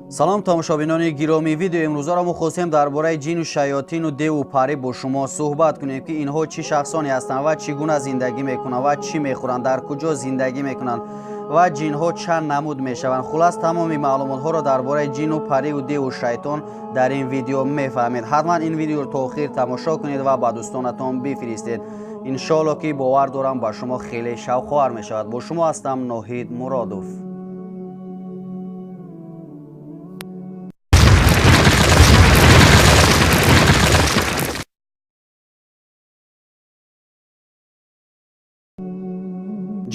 Салом тамошобинони гиромӣ, видео имрӯзаро мо хостем дар бораи ҷину шаётину деву парӣ бо шумо суҳбат кунем, ки инҳо чӣ шахсоне ҳастанд ва чӣ гуна зиндагӣ мекунанд ва чӣ мехӯранд, дар куҷо зиндагӣ мекунанд ва ҷинҳо чанд намуд мешаванд. Хулас, тамоми маълумотҳоро дар бораи ҷину париву деву шайтон дар ин видео мефаҳмед. Ҳатман ин видеоро то охир тамошо кунед ва ба дӯстонатон бифиристед. Иншоалло ки бовар дорам ба шумо хеле шавқовар мешавад. Бо шумо ҳастам Ноҳид Муродов.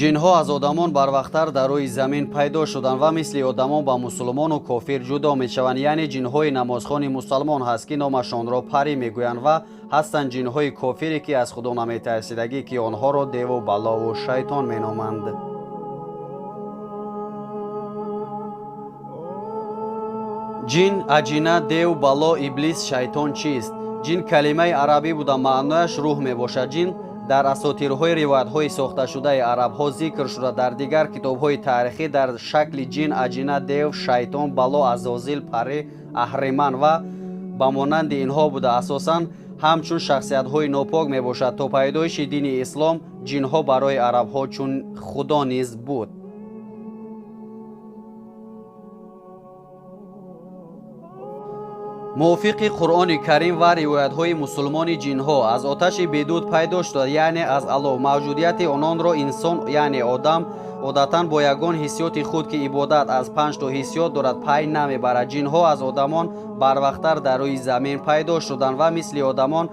Ҷинҳо аз одамон барвақттар дар рӯи замин пайдо шуданд ва мисли одамон ба мусулмону кофир ҷудо мешаванд. Яъне ҷинҳои намозхони мусалмон ҳаст, ки номашонро парӣ мегӯянд, ва ҳастанд ҷинҳои кофире, ки аз худо наметарсидагӣ, ки онҳоро деву балову шайтон меноманд. Ҷин, аҷина, дев, бало, иблис, шайтон чист? Ҷин калимаи арабӣ буда, маънояш рӯҳ мебошад. Ҷин дар асотирҳои ривоятҳои сохташудаи арабҳо зикр шуда, дар дигар китобҳои таърихӣ дар шакли ҷин, аҷина, дев, шайтон, бало, азозил, парӣ, аҳриман ва ба монанди инҳо буда, асосан ҳамчун шахсиятҳои нопок мебошад. То пайдоиши дини ислом ҷинҳо барои арабҳо чун худо низ буд. Мувофиқи Қуръони Карим ва ривоятҳои мусулмони ҷинҳо аз оташи бедуд пайдо шуда, яъне аз алов. Мавҷудияти ононро инсон, яъне одам, одатан бо ягон ҳиссиёти худ, ки ибодат аз 5 то ҳиссиёт дорад, пай намебарад. Ҷинҳо аз одамон барвақттар дар рӯи замин пайдо шуданд ва мисли одамон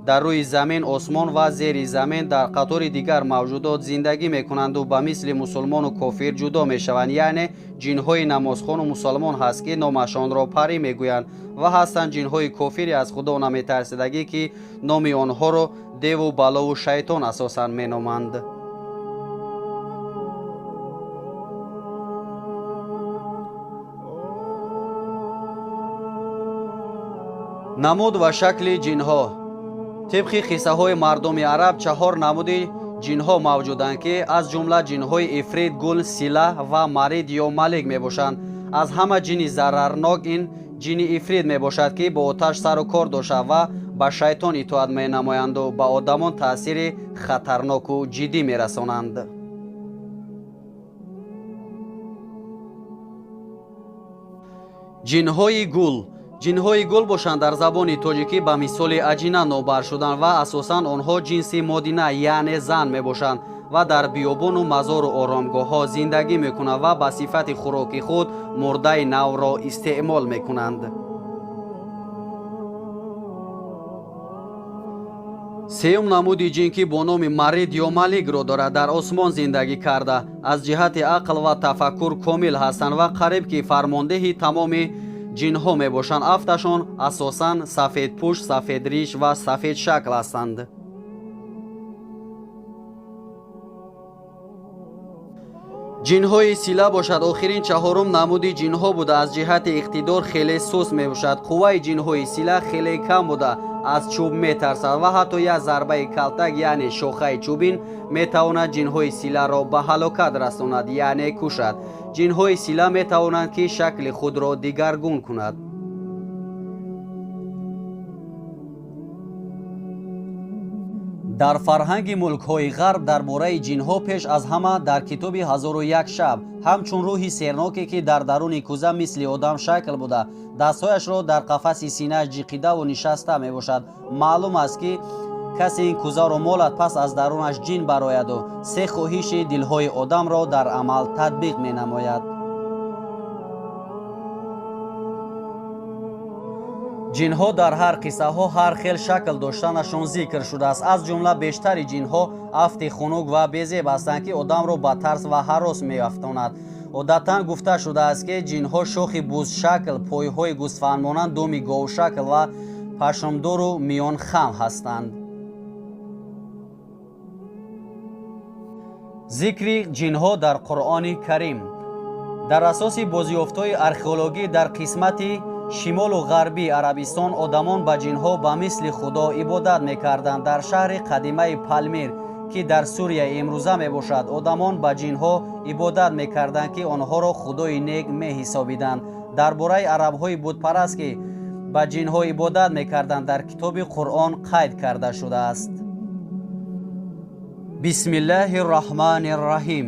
дар рӯи замин, осмон ва зери замин дар қатори дигар мавҷудот зиндагӣ мекунанду ба мисли мусулмону кофир ҷудо мешаванд. Яъне ҷинҳои намозхону мусалмон ҳаст, ки номашонро парӣ мегӯянд, ва ҳастанд ҷинҳои кофире аз худо наметарсидагӣ, ки номи онҳоро деву балову шайтон асосан меноманд. Намуд ва шакли ҷинҳо. Тибқи қиссаҳои мардуми араб 4 намуди ҷинҳо мавҷуданд, ки аз ҷумла ҷинҳои ифрит, гул, сила ва марид ё малик мебошанд. Аз ҳама ҷини зарарнок ин ҷини ифрит мебошад, ки бо оташ сару кор дошта ва ба шайтон итоат менамоянду ба одамон таъсири хатарноку ҷиддӣ мерасонанд. Ҷинҳои гул. Ҷинҳои гул бошанд дар забони тоҷикӣ ба мисоли аҷина нобар шуданд ва асосан онҳо ҷинси модина, яъне зан мебошанд ва дар биёбону мазору оромгоҳҳо зиндагӣ мекунанд ва ба сифати хӯроки худ мурдаи навро истеъмол мекунанд. Сеюм намуди ҷин, ки бо номи марид ё маликро дорад, дар осмон зиндагӣ карда, аз ҷиҳати ақл ва тафаккур комил ҳастанд ва қариб ки фармондеҳи тамоми ҷинҳо мебошанд. Афташон асосан сафедпӯш, сафедриш ва сафедшакл ҳастанд. Ҷинҳои сила бошад охирин 4-ум намуди ҷинҳо буда, аз ҷиҳати иқтидор хеле суст мебошад. Қувваи ҷинҳои сила хеле кам буда, аз чӯб метарсад ва ҳатто як зарбаи калтак, яъне шохаи чӯбин, метавонад ҷинҳои силаро ба ҳалокат расонад, яъне кушад. Ҷинҳои сила метавонанд, ки шакли худро дигаргун кунад. Дар фарҳанги мулкҳои ғарб дар бораи ҷинҳо пеш аз ҳама дар китоби 1001 шаб ҳамчун рӯҳи серноке, ки дар даруни кӯза мисли одам шакл буда, дастҳояшро дар қафаси синааш ҷиқидаву нишаста мебошад. Маълум аст, ки касе ин кӯзаро молад, пас аз дарунаш ҷин барояду се хоҳиши дилҳои одамро дар амал татбиқ менамояд. Ҷинҳо дар ҳар қиссаҳо ҳар хел шакл доштанашон зикр шудааст. Аз ҷумла бештари ҷинҳо афти хунук ва безеб ҳастанд, ки одамро ба тарс ва ҳарос меафтонад. Одатан гуфта шудааст, ки ҷинҳо шохи бузшакл, пойҳои гӯсфандмонанд, думи говшакл ва пашмдору миёнхам ҳастанд. Зикри ҷинҳо дар Қуръони Карим. Дар асоси бозёфтҳои археологӣ дар қисмати шимолу ғарбии Арабистон одамон ба ҷинҳо ба мисли худо ибодат мекарданд. Дар шаҳри қадимаи Палмир, ки дар Сурияи имрӯза мебошад, одамон ба ҷинҳо ибодат мекарданд, ки онҳоро худои нек меҳисобиданд. Дар бораи арабҳои бутпараст, ки ба ҷинҳо ибодат мекарданд, дар китоби Қуръон қайд карда шудааст. Бисмиллаҳи рраҳмани рраҳим.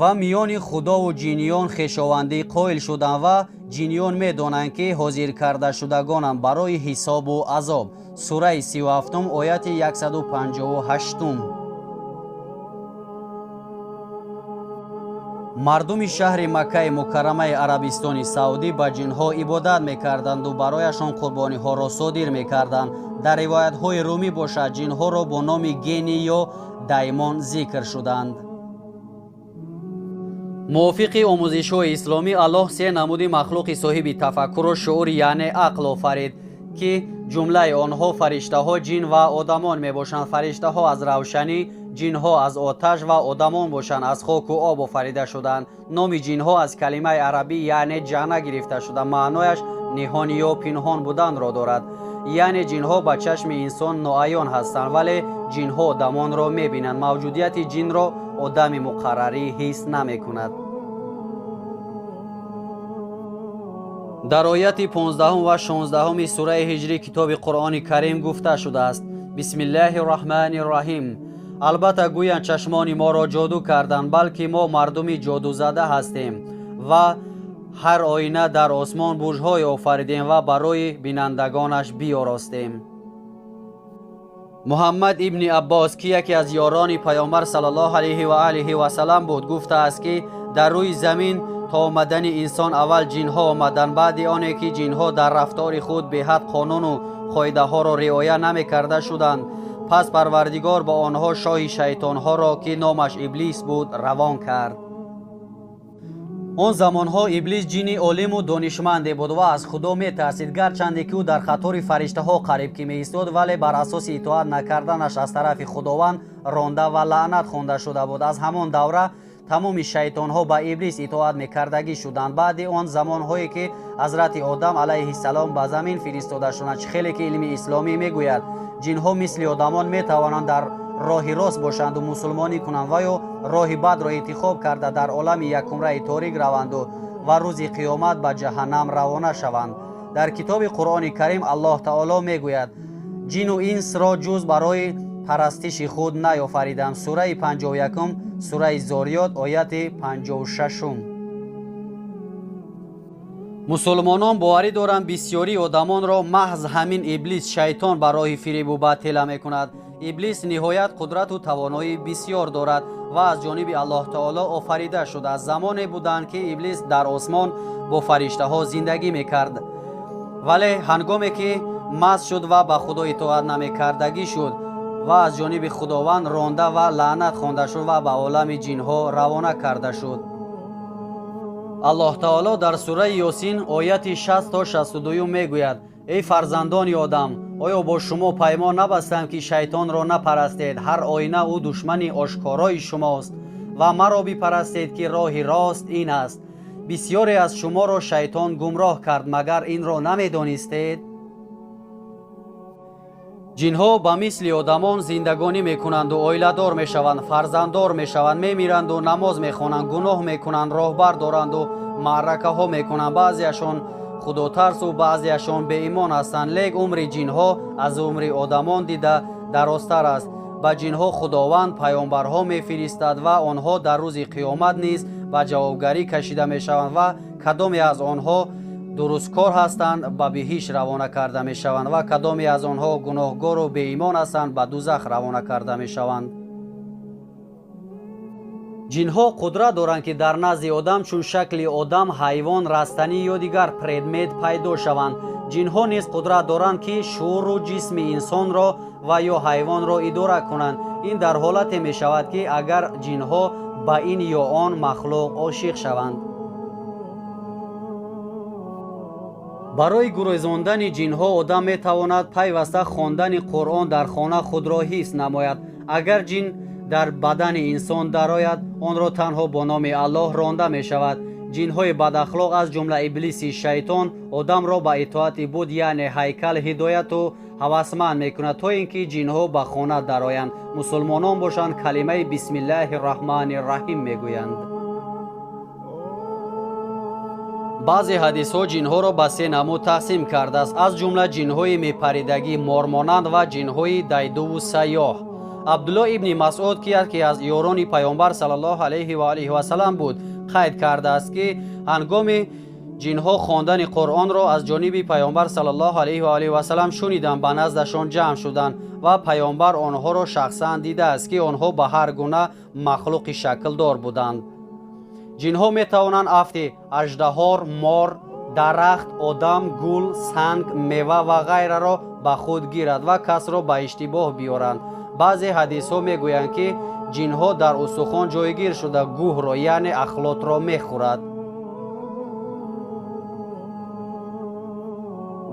Ва миёни худову ҷиниён хешовандӣ қоил шуданд ва ҷиниён медонанд, ки ҳозир карда шудагонанд барои ҳисобу азоб. Сураи 37, ояти 158. Мардуми шаҳри Маккаи Мукаррамаи Арабистони Саудӣ ба ҷинҳо ибодат мекарданду барояшон қурбониҳоро содир мекарданд. Дар ривоятҳои румӣ бошад, ҷинҳоро бо номи гени ё даймон зикр шуданд. Мувофиқи омӯзишҳои исломӣ, Аллоҳ се намуди махлуқи соҳиби тафаккуру шуур, яъне ақл офарид, ки ҷумлаи онҳо фариштаҳо, ҷин ва одамон мебошанд. Фариштаҳо аз равшанӣ, ҷинҳо аз оташ ва одамон бошанд аз хоку об офарида шуданд. Номи ҷинҳо аз калимаи арабӣ, яъне ҷана, гирифта шуда, маънояш ниҳон ё пинҳон буданро дорад. Яъне ҷинҳо ба чашми инсон ноаён ҳастанд, вале ҷинҳо одамонро мебинанд. Мавҷудияти ҷинро одами муқаррарӣ ҳис намекунад. Дар ояти 15 ва 16 сураи Ҳиҷрӣ китоби Қуръони Карим гуфта шудааст: Бисмиллаҳи рраҳмани рраҳим. Албатта гӯянд чашмони моро ҷоду карданд, балки мо мардуми ҷодузада ҳастем ва ҳар оина дар осмон бурҷҳое офаридем ва барои бинандагонаш биёростем. Муҳаммад ибни Аббос, ки яке аз ёрони паёмбар саллаллоҳу алайҳи ва олиҳи васаллам буд, гуфтааст, ки дар рӯи замин то омадани инсон аввал ҷинҳо омаданд. Баъди оне ки ҷинҳо дар рафтори худ беҳад қонуну қоидаҳоро риоя намекарда шуданд, пас Парвардигор ба онҳо шоҳи шайтонҳоро, ки номаш Иблис буд, равон кард. Он замонҳо Иблис ҷини олиму донишманде буд ва аз Худо метарсид. Гарчанде ки ӯ дар қатори фариштаҳо қариб ки меистод, вале бар асоси итоат накарданаш аз тарафи Худованд ронда ва лаънат хонда шуда буд. Аз ҳамон давра тамоми шайтонҳо ба Иблис итоат мекардагӣ шуданд. Баъди он замонҳое ки ҳазрати Одам алайҳиссалом ба замин фиристода шуданд, чӣ хеле ки илми исломӣ мегӯяд, ҷинҳо мисли одамон метавонанд дар роҳи рост бошанду мусулмонӣ кунанд ва ё роҳи бадро интихоб карда дар олами якумраи торик раванду ва рӯзи қиёмат ба ҷаҳаннам равона шаванд. Дар китоби Қуръони Карим Аллоҳ таоло мегӯяд: ҷину инсро ҷуз барои парастиши худ наёфаридам. Сураи 51, сураи Зориёт, ояти 56. Мусулмонон боварӣ доранд, бисёрии одамонро маҳз ҳамин Иблис шайтон ба роҳи фиребу бад тела мекунад. Иблис ниҳоят қудрату тавоноии бисёр дорад ва аз ҷониби Аллоҳ таоло офарида шудааст. Замоне буданд, ки Иблис дар осмон бо фариштаҳо зиндагӣ мекард, вале ҳангоме ки маст шуд ва ба Худо итоат намекардагӣ шуд ва аз ҷониби Худованд ронда ва лаънат хонда шуд ва ба олами ҷинҳо равона карда шуд. Аллоҳ таоло дар сураи Ёсин ояти 60 то 62 мегӯяд: эй фарзандони одам, оё бо шумо паймон набастам, ки шайтонро напарастед? Ҳар оина ӯ душмани ошкорои шумост ва маро бипарастед, ки роҳи рост ин аст. Бисёре аз шуморо шайтон гумроҳ кард, магар инро намедонистед? Ҷинҳо ба мисли одамон зиндагонӣ мекунанду оиладор мешаванд, фарзанддор мешаванд, мемиранду намоз мехонанд, гуноҳ мекунанд, роҳбар доранду маъракаҳо мекунанд. Баъзеашон худотарсу баъзеашон беимон ҳастанд, лек умри ҷинҳо аз умри одамон дида дарозтар аст. Ба ҷинҳо Худованд паёмбарҳо мефиристад ва онҳо дар рӯзи қиёмат низ ба ҷавобгарӣ кашида мешаванд ва кадоме аз онҳо дурусткор ҳастанд ба биҳишт равона карда мешаванд ва кадоме аз онҳо гуноҳгору беимон ҳастанд ба дузах равона карда мешаванд. Ҷинҳо қудрат доранд, ки дар назди одам чун шакли одам, ҳайвон, растанӣ ё дигар предмет пайдо шаванд. Ҷинҳо низ қудрат доранд, ки шууру ҷисми инсонро ва ё ҳайвонро идора кунанд. Ин дар ҳолате мешавад, ки агар ҷинҳо ба ин ё он махлуқ ошиқ шаванд. Барои гурезондани ҷинҳо одам метавонад пайваста хондани Қуръон дар хона худро ҳифз намояд. Агар ҷин дар бадани инсон дарояд, онро танҳо бо номи Аллоҳ ронда мешавад. Ҷинҳои бадахлоқ аз ҷумла Иблиси шайтон одамро ба итоати буд, яъне ҳайкал, ҳидояту ҳавасманд мекунад, то ин ки ҷинҳо ба хона дароянд. Мусулмонон бошанд калимаи бисмиллаҳи рраҳмани рраҳим мегӯянд. Баъзе ҳадисҳо ҷинҳоро ба се намуд тақсим кардааст, аз ҷумла ҷинҳои мепаридагӣ, мормонанд ва ҷинҳои дайдуву сайёҳ. Абдулло ибни Масъуд, ки яке аз ёрони Пайғамбар саллаллоҳу алайҳи ва олиҳи васаллам буд, қайд кардааст, ки ҳангоми ҷинҳо хондани Қуръонро аз ҷониби Пайғамбар саллаллоҳу алайҳи ва олиҳи васаллам шуниданд, ба наздашон ҷамъ шуданд ва Пайғамбар онҳоро шахсан дидааст, ки онҳо ба ҳар гуна махлуқи шаклдор буданд. Ҷинҳо метавонанд афти аждаҳор, мор, дарахт, одам, гул, санг, мева ва ғайраро ба худ гирад ва касро ба иштибоҳ биёранд. Баъзе ҳадисҳо мегӯянд, ки ҷинҳо дар устухон ҷойгир шуда гӯҳро, яъне ахлотро мехӯрад.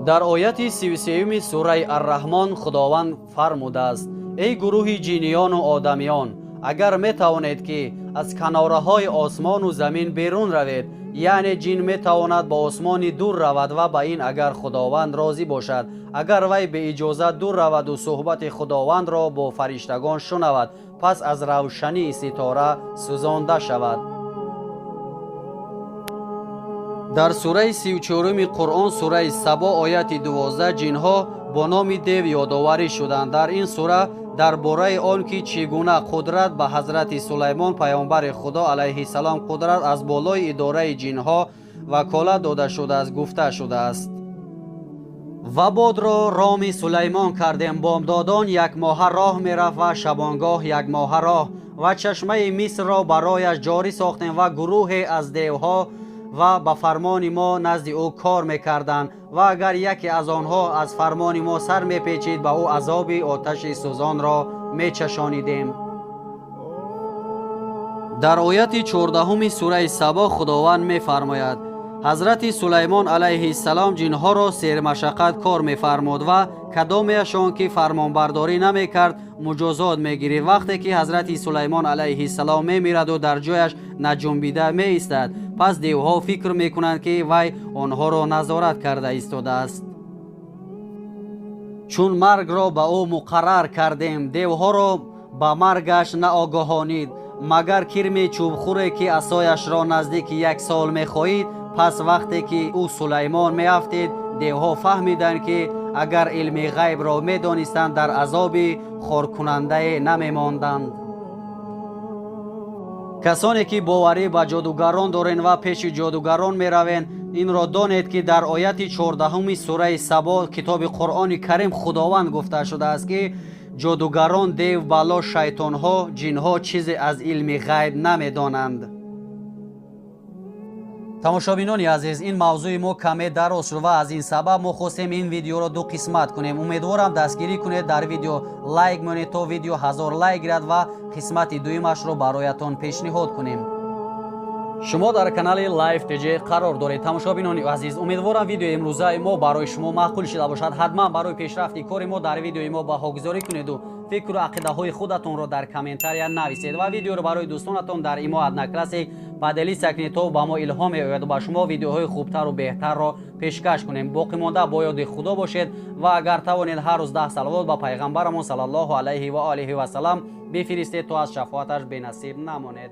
Дар ояти 33 сураи Арраҳмон Худованд фармудааст: эй гурӯҳи ҷиниёну одамиён, агар метавонед, ки аз канораҳои осмону замин берун равед, яъне ҷин метавонад ба осмони дур равад ва ба ин агар Худованд розӣ бошад, агар вай беиҷозат дур раваду суҳбати Худовандро бо фариштагон шунавад, пас аз равшании ситора сӯзонда шавад. Дар сураи 34 Қуръон, сураи Сабо, ояти 12, ҷинҳо бо номи дев ёдоварӣ шуданд. Дар ин сура дар бораи он ки чӣ гуна қудрат ба ҳазрати Сулаймон пайғамбари Худо алайҳиссалом қудрат аз болои идораи ҷинҳо ваколат дода шудааст, гуфта шудааст: ва бодро роми Сулаймон кардем, бомдодон як моҳа роҳ мерафт ва шабонгоҳ як моҳа роҳ, ва чашмаи Мисрро барояш ҷорӣ сохтем ва гурӯҳе аз девҳо ва ба фармони мо назди ӯ кор мекарданд, ва агар яке аз онҳо аз фармони мо сар мепечид, ба ӯ азоби оташи сӯзонро мечашонидем. Дар ояти 14 сураи Сабо Худованд мефармояд: ҳазрати Сулаймон алайҳиссалом ҷинҳоро сермашаққат кор мефармуд ва кадомеашон ки фармонбардорӣ намекард муҷозот мегирифт. Вақте ки ҳазрати Сулаймон алайҳиссалом мемираду дар ҷояш наҷунбида меистад, пас девҳо фикр мекунанд, ки вай онҳоро назорат карда истодааст. Чун маргро ба ӯ муқаррар кардем, девҳоро ба маргаш наогоҳонид, магар кирми чӯбхӯре ки асояшро наздики як сол мехоҳид. Пас вақте ки ӯ Сулаймон меафтид, девҳо фаҳмиданд, ки агар илми ғайбро медонистанд, дар азоби хоркунандае намемонданд. Касоне ки боварӣ ба ҷодугарон дорен ва пеши ҷодугарон меравен, инро донед, ки дар ояти 14 сураи Сабо китоби Қуръони Карим Худованд гуфта шудааст, ки ҷодугарон, дев, бало, шайтонҳо, ҷинҳо чизе аз илми ғайб намедонанд. Тамошобинони азиз, ин мавзӯи мо каме дароз шуд ва аз ин сабаб мо хостем ин видеоро ду қисмат кунем. Умедворам дастгирӣ кунед, дар видео лайк монед то видео 1000 лайк гирад ва қисмати дуюмашро бароятон пешниҳод кунем. Шумо дар канали Life TJ қарор доред. Тамошобинони азиз, умедворам видеои имрӯзаи мо барои шумо маъқул шуда бошад. Ҳатман барои пешрафти кори мо дар видеои мо баҳогузорӣ кунеду фикру ақидаҳои худатонро дар комментария нависед ва видеоро барои дӯстонатон дар имо Одноклассник поделиться кунед, то ба мо илҳом меояд ба шумо видеоҳои хубтару беҳтарро пешкаш кунем. Боқӣ монда бо ёди Худо бошед ва агар тавонед ҳар рӯз 10 салавот ба пайғамбарамон саллаллоҳу алайҳи ва олиҳи васаллам бифиристед, то аз шафоаташ бенасиб намонед.